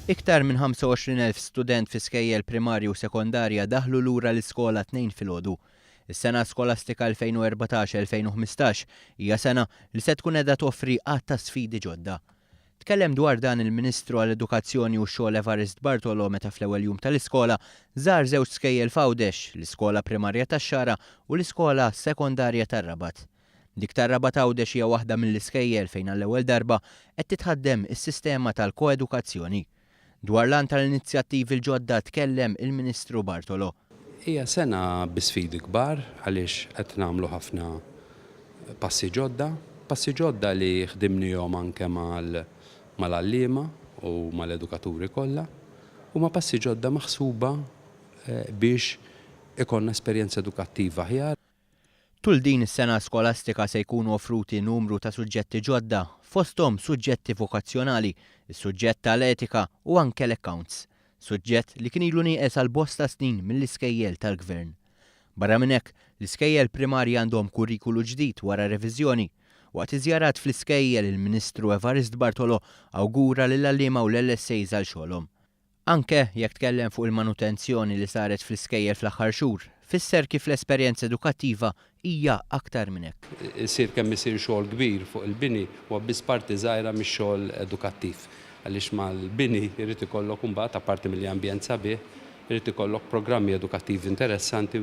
Iktar minn 25,000 student fi skejjel primarji u sekondarja daħlu lura l-iskola t-Tnejn filgħodu. Is-sena skolastika 2014-2015 hija sena li se tkun qiegħda toffri għadd ta' sfidi ġodda. Tkellem dwar dan il-Ministru għall-Edukazzjoni u x-Xogħol Evarist Bartolo meta fl-ewwel jum tal-iskola żar żewġ skejjel f'Għawdex, l-Iskola Primarja tax-Xagħra u l-Iskola Sekondarja tar-Rabat. Dik tar-Rabat Għawdex hija waħda mill-iskejjel fejn għall-ewwel darba qed titħaddem is-sistema tal-koedukazzjoni. Dwar l-għan tal-inizjattivi l-ġodda tkellem il-Ministru Bartolo. Hija sena bi sfidi kbar għaliex qed nagħmlu ħafna passi ġodda, passi ġodda li ħdimnihom anke mal-għalliema u mal-edukaturi kollha. Huma passi ġodda maħsuba biex ikollna esperjenza edukattiva aħjar. Tul din is-sena skolastika se jkunu offruti numru ta' suġġetti ġodda, fosthom suġġetti vokazzjonali, is-suġġett tal-etika u anke l-accounts, suġġett li kien ilu nieqes għal bosta snin mill-iskejjel tal-Gvern. Barra minn hekk, l-iskejjel primarji għandhom kurrikulu ġdid wara reviżjoni. Waqt iż-żjarat fl-iskejjel il-Ministru Evarist Bartolo awgura lill-għalliema u l-LSAs għal xogħolhom. Anke jekk tkellem fuq il-manutenzjoni li saret fl-iskejjel fl-aħħar xhur, fisser kif l-esperjenza edukattiva hija aktar minn hekk. Isir kemm isir xogħol kbir fuq il-bini huwa biss parti żgħira mix-xogħol edukattiv. Għaliex mal-bini jrid ikollok imbagħad, apparti milli ambjent sabiħ, irid ikollok programmi edukattivi interessanti.